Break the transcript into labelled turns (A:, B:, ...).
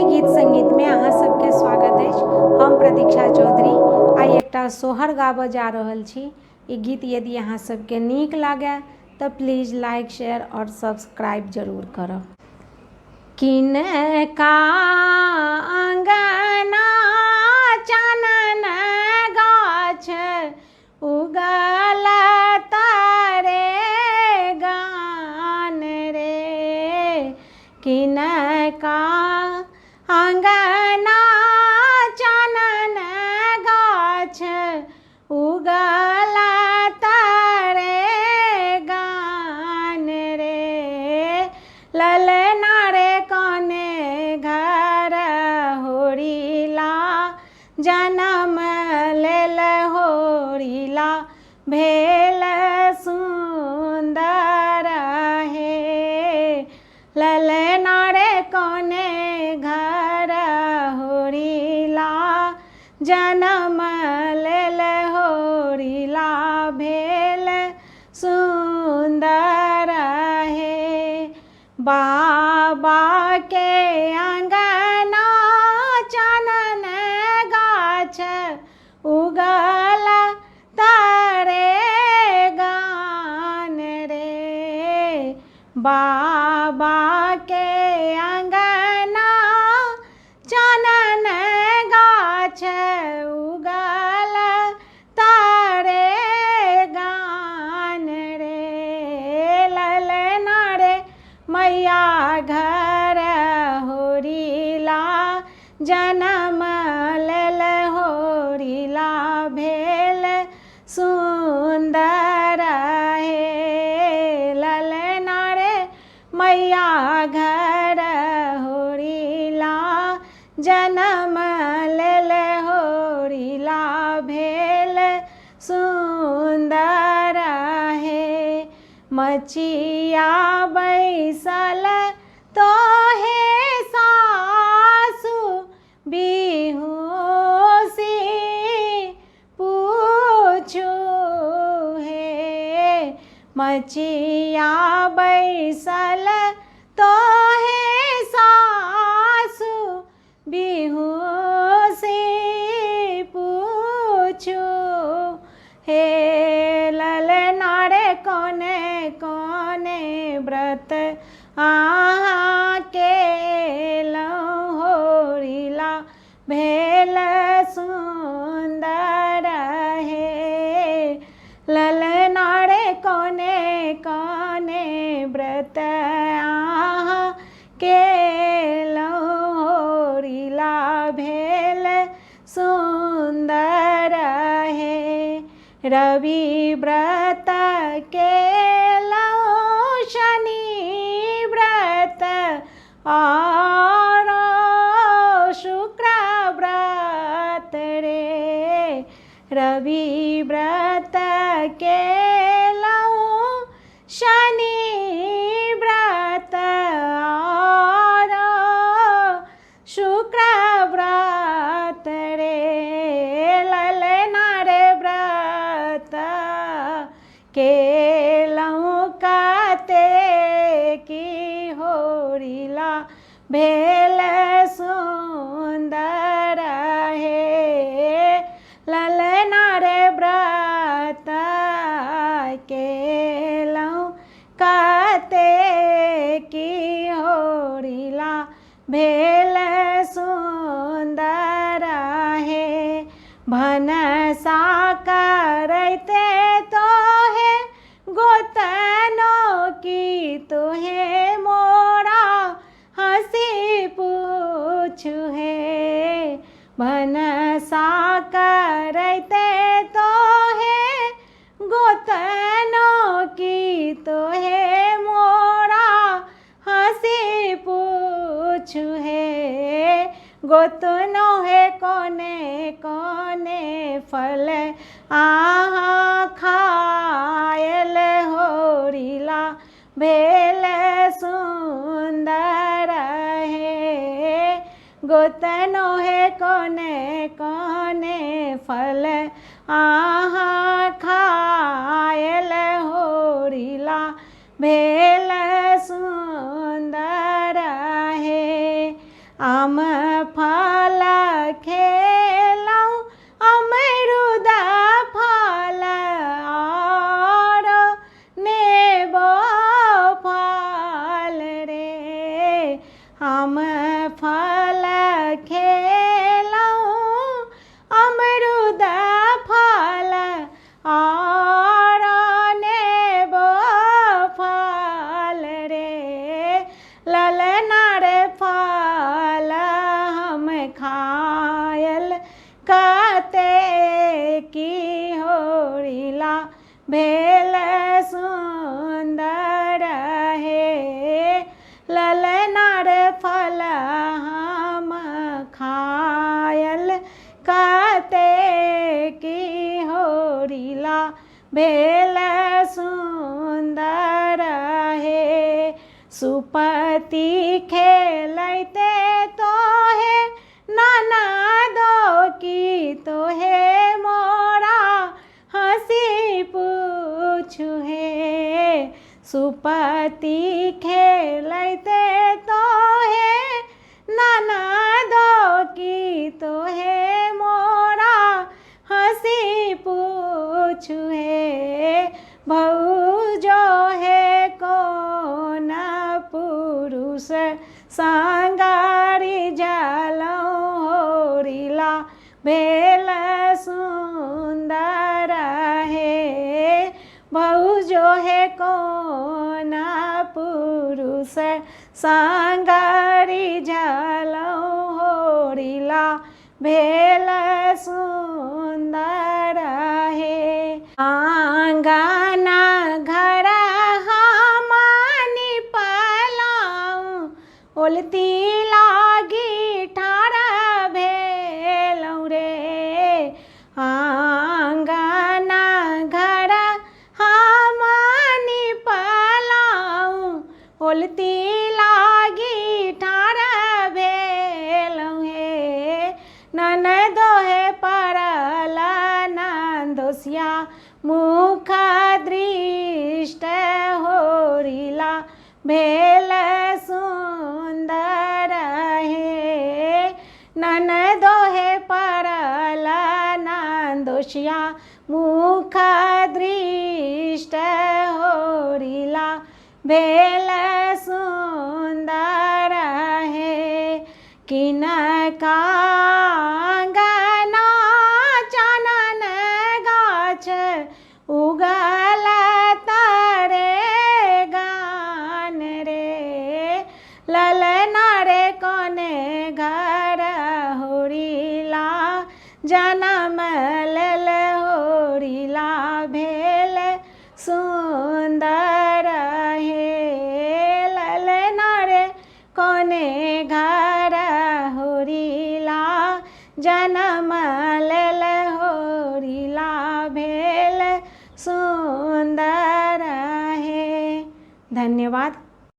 A: गीत संगीतमे अहाँ सबके स्वागत अछि। हम प्रतीक्षा चौधरी आइ एकटा सोहर गाबऽ जा रहल छी। ई गीत यदि अहाँ सबके नीक लागए तऽ प्लीज लाइक, शेयर आओर सब्सक्राइब जरूर करब। किनका अङ्गना चानन गाछ उगल तारे गान रे, किनका अङ्गना चानन गाछ उगल तारे गान रे, ललना रे कने घर होरिला जनम लेल होरिला भेल सुन्दर हे, ललना रे कने घर होरिला जनम लेल होरिला भेल सुन्दर हे, बाबा के अङ्गना चानन गाछ उगल तारे गान रे, बाबा के अङ्गना चानन गाछ उगल तारे गान रे, ललना रे मैया घर होरिला जनम लेल होरिला भेल सुन्दर हे, ललना रे मैया घर होरिला जनम लेल होरिला भेल सुन्दर हे, मचिया बैसल तोहे सासु बिहुसी पूछू हे, मचिया बैसल तोहे सासु बिहुसी पूछू हे, ललना रे कोने कोने व्रत अहाँ केलहुँ होरिला भेल सुन्दर हे, ललना रे कोने कोने व्रत अहाँ केलहुँ होरिला भेल सुन्दर हे, रवि व्रत केलहुँ शनि व्रत और शुक्र व्रत रे, रवि व्रत केलहुँ शनि व्रत और शुक्र व्रत रे, ललना रे व्रत केलहुँ कते की होरिला भेल सुन्दर हे, ललना रे व्रत केलहुँ कते की होरिला भेल सुन्दर हे, भनसा करैते तोहे गोतनो की तोहे मोरा हँसी पूछू हे, भनसा करैते तोहे गोतनो की तोहे मोरा हँसी पूछू हे, गोतनो हे कोने कोने फल अहाँ खायल होरिला भेल सुन्दर हे, गोतनो हे कोने कोने फल अहाँ खायल होरिला भेल सुन्दर हे, आम भेल सुन्दर हे। सुपति खेलैते तोहे ननदो की तोहे मोरा हँसी पूछु हे। सुपति खेलैते तोहे ननदो की तोहे मोरा हँसी पूछु हे। भौजो हे कोन पुरुष संगारी जलौं होरिला भेल सुन्दर हे। भौजो हे कोन पुरुष संगारी जलौं होरिला भेल सुन्दर हे। आँगन घर हम निपलहुँ ओलती लागी ठाढ़ भेलहुँ रे। आँगन घर हम निपलहुँ ओलती लागी ठाढ़ भेलहुँ हे। ननदो हे पड़ल नन्दोसिया मुख दृष्ट होरिला भेल सुन्दर हे। ननदो हे पड़ल नन्दोसिया मुख दृष्ट होरिला भेल सुन्दर हे। किनका आँगना चानन गाछ उगल तारे गान रे। ललना रे कोने घर होरिला जनम लेल होरिला भेल सुन्दर हे। ललना रे कोने घर होरिला जनम लेल होरिला भेल सुन्दर हे। धन्यवाद।